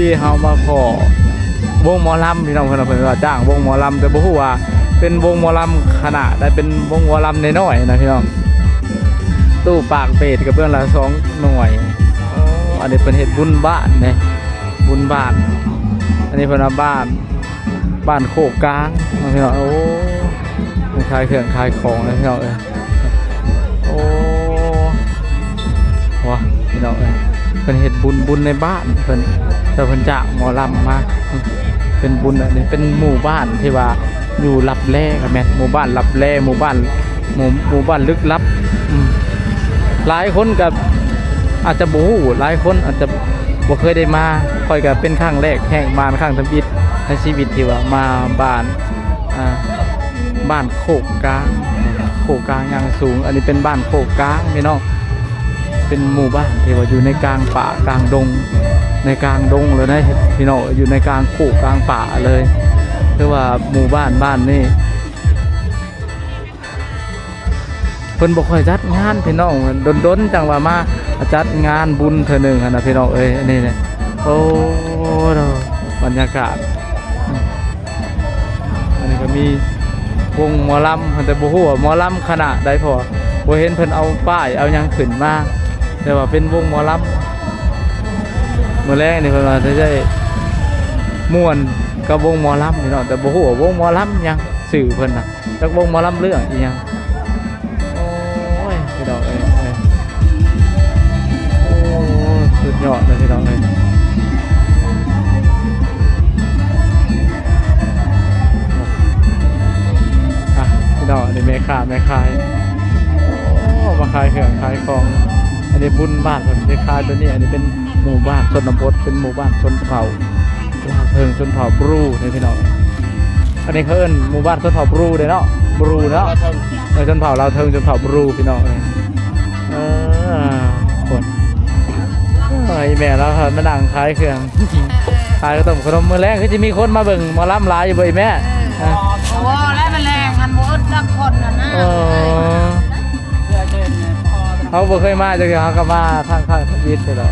ທີ່ເຮົາມາພໍ້ວົງໝໍລຳ ພີ່ນ້ອງ ເພິ່ນວ່າ ເພິ່ນວ່າຈ້າງວົງໝໍລຳ ແຕ່ບໍ່ຮູ້ວ່າເປັນວົງໝໍລຳຂະໜາດໃດ ເປັນວົງໝໍລຳນ້ອຍໆນະ ພີ່ນ້ອງ. ຕູ້ປາກເບດກະເບື້ອງລະສອງໜ່ວຍ. ໂອ້ ອັນນີ້ເພິ່ນເຮັດບຸນບ້ານເດ້ ບຸນບ້ານ. ອັນນີ້ເພິ່ນວ່າບ້ານ ບ້ານໂຄກກາງເນາະ ພີ່ນ້ອງ. ໂອ້ ເພິ່ນຂາຍເຄື່ອງຂາຍຂອງເລີຍ ພີ່ນ້ອງເອີຍ. ໂອ້ ວ້າ ພີ່ນ້ອງເອີຍ ເພິ່ນເຮັດບຸນ ບຸນໃນບ້ານເພິ່ນ ແຕ່ເພິ່ນຈ້າງໝໍລຳມາ ເປັນບຸນ. ອັນນີ້ເປັນໝູ່ບ້ານທີ່ວ່າຢູ່ລັບແລ ກະແມ່ນໝູ່ບ້ານລັບແລ ໝູ່ບ້ານ ໝູ່ ໝູ່ບ້ານລຶກລັບ. ອືມ ຫຼາຍຄົນກະອາດຈະບໍ່ຮູ້ ຫຼາຍຄົນອາດຈະບໍ່ເຄີຍໄດ້ມາ. ຂ້ອຍກະເປັນຄັ້ງແລກ ແຮກມານຄັ້ງທຳອິດໃນຊີວິດທີ່ວ່າມາບ້ານ ອ່າ ບ້ານໂຄກກາງ ໂຄກກາງຢ່າງສູງ. ອັນນີ້ເປັນບ້ານໂຄກກາງ ພີ່ນ້ອງ ເປັນໝູ່ບ້ານທີ່ວ່າຢູ່ໃນກາງປ່າກາງດົງ ໃນກາງດົງເລີຍນະ ພີ່ນ້ອງ ຢູ່ໃນກາງພູກາງປ່າເລີຍ. ຄືວ່າໝູ່ບ້ານ ບ້ານນີ້ ເພິ່ນບໍ່ຄ່ອຍຈັດງານ ພີ່ນ້ອງ ດົນໆ ຈັ່ງວ່າມາຈັດງານບຸນເທື່ອໜຶ່ງຫັ້ນນະ ພີ່ນ້ອງເອີຍ. ອັນນີ້ນະ ໂອ້ ບັນຍາກາດ ອັນນີ້ກະມີວົງໝໍລຳ ແຕ່ບໍ່ຮູ້ວ່າໝໍລຳຂະໜາດໃດ ເພາະວ່າບໍ່ເຫັນເພິ່ນເອົາປ້າຍເອົາຫຍັງຂຶ້ນມາ ແຕ່ວ່າເປັນວົງໝໍລຳ. ມື້ແລງນີ້ເພິ່ນວ່າຈະໄດ້ມ່ວນກັບວົງໝໍລຳ ພີ່ນ້ອງ ແຕ່ບໍ່ຮູ້ວ່າວົງໝໍລຳຫຍັງ ຊື່ເພິ່ນນະ ຈັກວົງໝໍລຳເລື່ອງອີ່ຫຍັງ. ໂອ້ຍ ພີ່ນ້ອງເອີຍ ໂອ້ ສຸດຍອດເລີຍ ພີ່ນ້ອງເອີຍ. ອ່ະ ພີ່ນ້ອງ ອັນນີ້ແມ່ຄ້າແມ່ຂາຍ ໂອ້ ມາຂາຍເຄື່ອງຂາຍຂອງ. ອັນນີ້ບຸນບ້ານເພິ່ນໄດ້ຂາຍໂຕນີ້. ອັນນີ້ເປັນໝູ່ບ້ານຊົນນະບົດ ເປັນໝູ່ບ້ານຊົນເຜົ່າ ລາວເທິງ ຊົນເຜົ່າບຣູເດ້ ພີ່ນ້ອງ. ອັນນີ້ເຂົາເອີ້ນໝູ່ບ້ານຊົນເຜົ່າບຣູເດ້ເນາະ ບຣູເນາະ. ເອີ ຊົນເຜົ່າລາວເທິງ ຊົນເຜົ່າບຣູ ພີ່ນ້ອງເອີຍ. ເອີ ຄົນ ເອີ ອີ່ແມ່ລາວມານັ່ງຂາຍເຄື່ອງ ຂາຍເຂົ້າຕົ້ມຂະໜົມ. ມື້ແລງຄືຊິມີຄົນມາເບິ່ງໝໍລຳຫຼາຍຢູ່ບໍ່ອີ່ແມ່? ເອີ ຮະ ໂອ້ ແລ້ວມື້ແລງຫັ້ນບໍ່ອຶດຈັກຄົນຫັ້ນນະ. ເອີ ເຮົາບໍ່ເຄີຍມາຈັກເທື່ອ ເຮົາກະມາທາງ ທາງທຳອິດນີ້ແຫຼະ.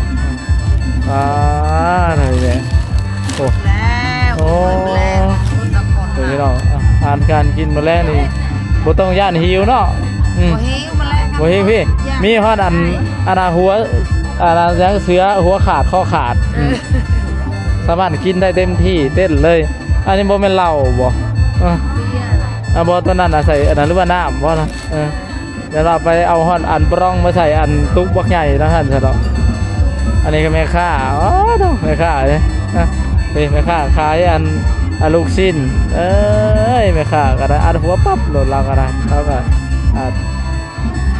ອ່າ ນັ້ນແຫຼະ ໂອ້ ແລ້ວ ໂອ້ ເປີດແລ້ວ ຄົນລະຄົນ ເອີ ພີ່ນ້ອງ ອາຫານການກິນມື້ແລງນີ້ບໍ່ຕ້ອງຢ້ານຫິວເນາະ. ອືມ ບໍ່ຫິວມື້ແລງ ບໍ່ຫິວພີ່ ມີຮອດອັນ ອັນນະ ຫົວ ອັນນະ ຫຍັງ ເສືອຫົວຂາດຄໍຂາດ. ເອີ ອືມ ສາມາດກິນໄດ້ເຕັມທີ່ເຕັມເລີຍ. ອັນນີ້ບໍ່ແມ່ນເຫຼົ້າບໍ່? ເອີ ເບຍ ອ່າ ບໍ່ ໂຕນັ້ນນະໃສ່ອັນນັ້ນ ຫຼືວ່ານ້ຳບໍ່ນະ? ເອີ ແລ້ວເຮົາໄປເອົາຮອດອັນປຣອງມາໃສ່ອັນຕຸກບັກໃຫຍ່ນະຫັ້ນຊະດອກ. ອັນນີ້ກະແມ່ຄ້າ ອໍ ໂທ້ ແມ່ຄ້າເດ້ ນີ້ແມ່ຄ້າຂາຍອັນ ອັນລູກຊີ້ນ. ເອີຍ ແມ່ຄ້າກະໄດ້ອັດຫົວປັບໂລດ ລາວກະໄດ້ ລາວກະ ອ່າ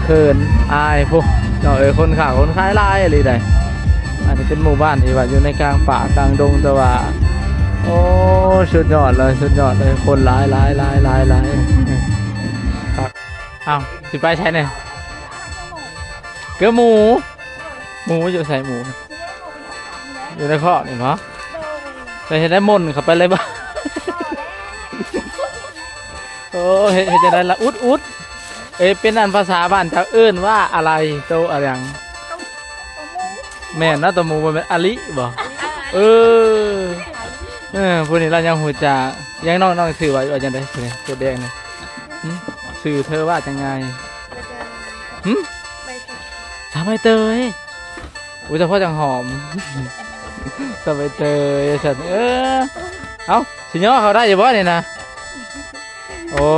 ເຂີນອາຍພຸ້ນເນາະ. ເອີ ຄົນຄ້າຄົນຂາຍຫຼາຍອີ່ຫຼີໃດ໋. ອັນນີ້ເປັນໝູ່ບ້ານທີ່ວ່າຢູ່ໃນກາງປ່າກາງດົງ ແຕ່ວ່າ ໂອ້ ສຸດຍອດເລີຍ ສຸດຍອດເລີຍ ຄົນຫຼາຍໆໆໆ. ເອີ ຄັກ ອ້າວ ຊິໄປໃສນີ້? ເກືອໝູ ໝູຢູ່ໃສໝູ? ຢູ່ໃນຄອກນີ້ເນາະ. ແຕ່ເຮັດໄດ້ມົນເຂົ້າໄປເລີຍບໍ່? ໂອ້ ເຮັດ ເຮັດຈັ່ງໃດລະ? ອຸດ ອຸດ. ເອີ ເປັນອັນພາສາບ້ານເຈົ້າເອີ້ນວ່າອະໄລ ໂຕອະຫຍັງ? ແມ່ນເນາະ ໂຕໝູ ບໍ່ແມ່ນອະລິບໍ່? ເອີ ເອີ ຜູ້ນີ້ລາວຍັງຮູ້ຈັກ. ຍັງ ນ້ອງ ນ້ອງຊື່ວ່າ ວ່າຈັ່ງໃດ? ຜູ້ນີ້ເສື້ອແດງນີ້ ຫຶ? ຊື່ເທີວ່າຈັ່ງໃດ? ຫຶ? ສາວໃບເຕີຍ. ອຸຍ ສະເພາະຈັ່ງຫອມ ສາວໃບເຕີຍວ່າຊັ້ນ. ເອີ ເອົ້າ ຊິຍໍເຂົ້າໄດ້ຢູ່ບໍ່ນີ້ນະ? ໂອ້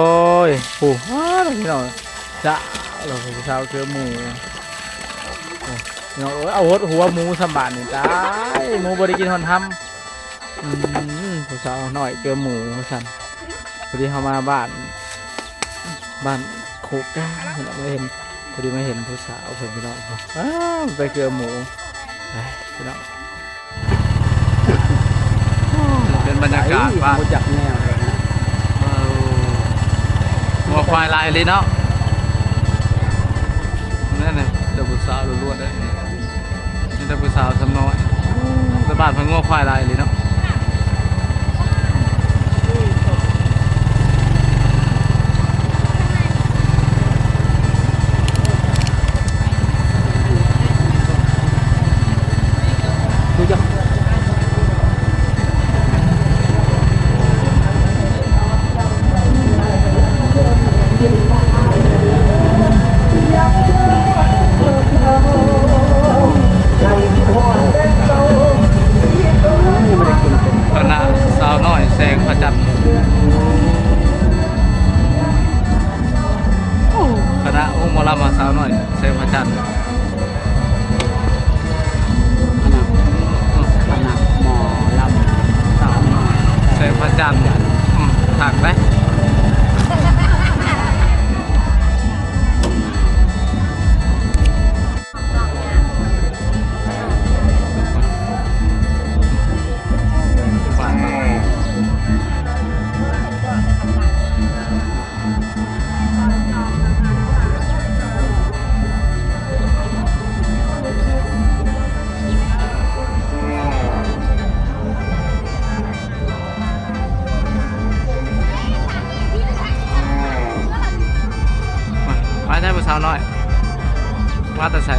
ຍ ຜູ້ ອ້າວ ພີ່ນ້ອງ ຈະ ລາວຜູ້ສາວເກືອໝູ ໂອ້ຍ ພີ່ນ້ອງເອີຍ ເອົາຫົດຫົວໝູສ່ຳບາດນີ້ ຕາຍ ໝູບໍ່ໄດ້ກິນຮອດຮຳ. ອືມ ຜູ້ສາວນ້ອຍເກືອໝູວ່າຊັ້ນ. ພໍດີເຮົາມາບ້ານ ບ້ານໂຄກກາງ ພີ່ນ້ອງ ມາເຫັນ ພໍດີມາເຫັນຜູ້ສາວເພິ່ນ ພີ່ນ້ອງ. ອ້າວ ໄປເກືອໝູ ໄປ ພີ່ນ້ອງ. ເປັນບັນຍາກາດບ້ານ ຮູ້ຈັກແນວເລີຍນະ. ເອີ ງົວຄວາຍຫຼາຍອີ່ຫຼີເນາະ. ແມ່ນແຫຼະ ແຕ່ຜູ້ສາວລ້ວນໆເດ້ ມີແຕ່ຜູ້ສາວສ່ຳນ້ອຍ. ແຕ່ບ້ານເພິ່ນງົວຄວາຍຫຼາຍອີ່ຫຼີເນາະ. ພະຈັນ ອືມ ຄັກເດ້. ມາ ມາໃສຜູ້ສາວນ້ອຍ? ມາແຕ່ໃສ?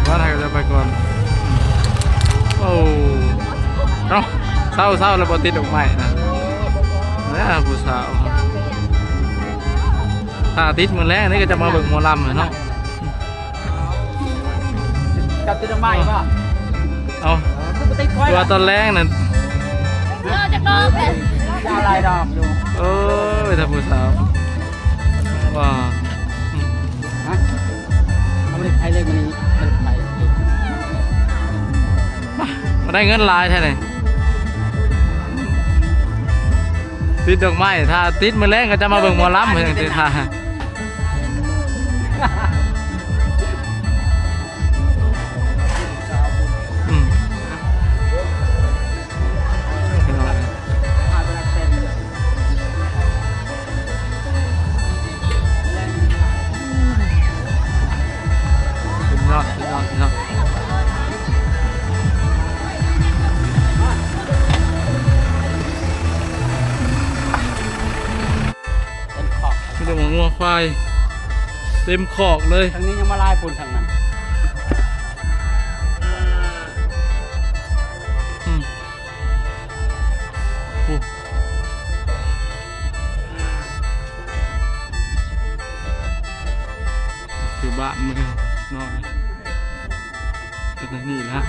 ວ່າໄທກໍຈະໄປກ່ອນ. ໂອ້ ເອົ້າ ເຊົ້າໆ ແລ້ວບໍ່ຕິດດອກໄມ້ນະ ແລ້ວຜູ້ສາວ ຖ້າຕິດມື້ແລງນີ້ກໍຈະມາເບິ່ງໝໍລຳເນາະ. ຈັບຕິດດອກໄມ້ບໍ່? ເອົ້າ ຄືບໍ່ຕິດຂ້ອຍ ວ່າຕອນແລງນັ້ນ ເອີ ຈັກດອກແຫຼະ ຈະເອົາຫຼາຍດອກຢູ່. ໂອ້ຍ ທ່ານຜູ້ສາວ ວ່າ ຮະ ເອົາເລກໄທເລກມານີ້ ເລກໄທ ມາ ມາໄດ້ເງິນຫຼາຍແທ້ນີ້. ຕິດດອກໄມ້ ຖ້າຕິດມື້ແລງກໍຈະມາເບິ່ງໝໍລຳ ເພິ່ນຈັ່ງຊິຖ້າ. ອືມ ສຸດຍອດ ສຸດຍອດ ສຸດຍອດ. ເຕັມຄອກ ມີແຕ່ງົວຄວາຍເຕັມຄອກເລີຍ. ທາງນີ້ຍັງມາຫຼາຍພຸ້ນ ທາງນັ້ນ. ອືມ ໂອ້ ຄືບ້ານເມືອງເນາະ ເປັນແນວນີ້ລະ.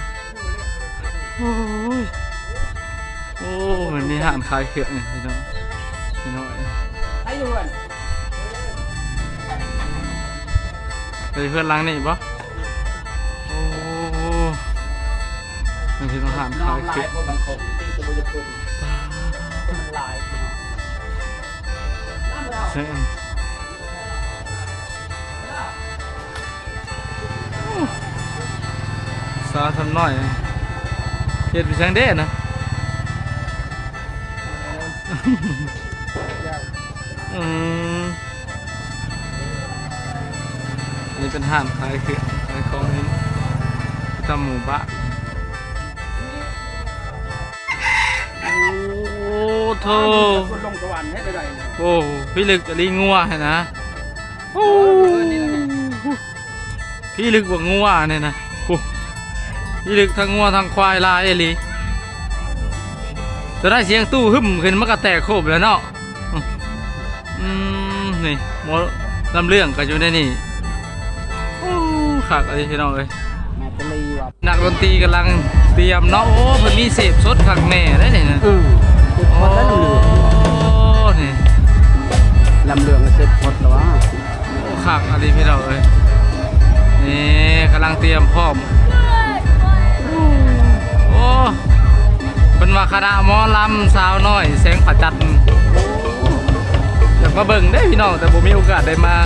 ໂອ້ຍ ໂອ້ ມັນມີຮ້ານຂາຍເຄື່ອງນີ້ພີ່ນ້ອງ ພີ່ນ້ອງ. ໃຜຢູ່ເຮືອນ? ເອີ ເຮືອນຫຼັງນີ້ບໍ່? ໂອ້ ມັນເຮັດຮ້ານຂາຍເຄກ ແຊງ ສາວສ່ຳນ້ອຍ ເຮັດໄປຈັ່ງເດ້ນະ? ອືມ ອັນນີ້ເປັນຮ້ານຂາຍເຄື່ອງຂາຍຂອງນີ້ ປະຈຳໝູ່ບ້ານ. ໂອ້ໂທ້ ຄົນລົງສະຫວັນເຮັດໄດ້. ໂອ້ ພິລຶກອີ່ຫຼີງົວຫັ້ນນະ. ໂອ້ ພິລຶກກວ່າງົວນີ້ນະ. ໂອ້ ພິລຶກທັງງົວທັງຄວາຍຫຼາຍອີ່ຫຼີ. ຈະໄດ້ສຽງຕູ້ຫຶມຂຶ້ນ ມັນກະແຕກໂຄບແລ້ວເນາະ. ອືມ ນີ້ ໝໍລຳເລື່ອງກະຢູ່ໃນນີ້. ໂອ້ ຄັກອີ່ຫຼີພີ່ນ້ອງເອີຍ. ແມ່ນອີ່ຫຼີວ່າ ນັກດົນຕີກຳລັງຕຽມເນາະ. ໂອ້ ເພິ່ນມີເສບສົດຄັກແນ່ເດ້ນີ້ນະ. ອືມ ເສບສົດແລ້ວລຳເລື່ອງ. ໂອ້ ນີ້ ລຳເລື່ອງເສບສົດແລ້ວຫວາ. ໂອ້ ຄັກອີ່ຫຼີພີ່ນ້ອງເອີຍ. ນີ້ກຳລັງຕຽມພ້ອມ. ໂອ້ ເພິ່ນວ່າຄະນະໝໍລຳສາວນ້ອຍແສງພະຈັນ. ຢາກມາເບິ່ງເດ້ພີ່ນ້ອງ ແຕ່ບໍ່ມີໂອກາດໄດ້ມາ.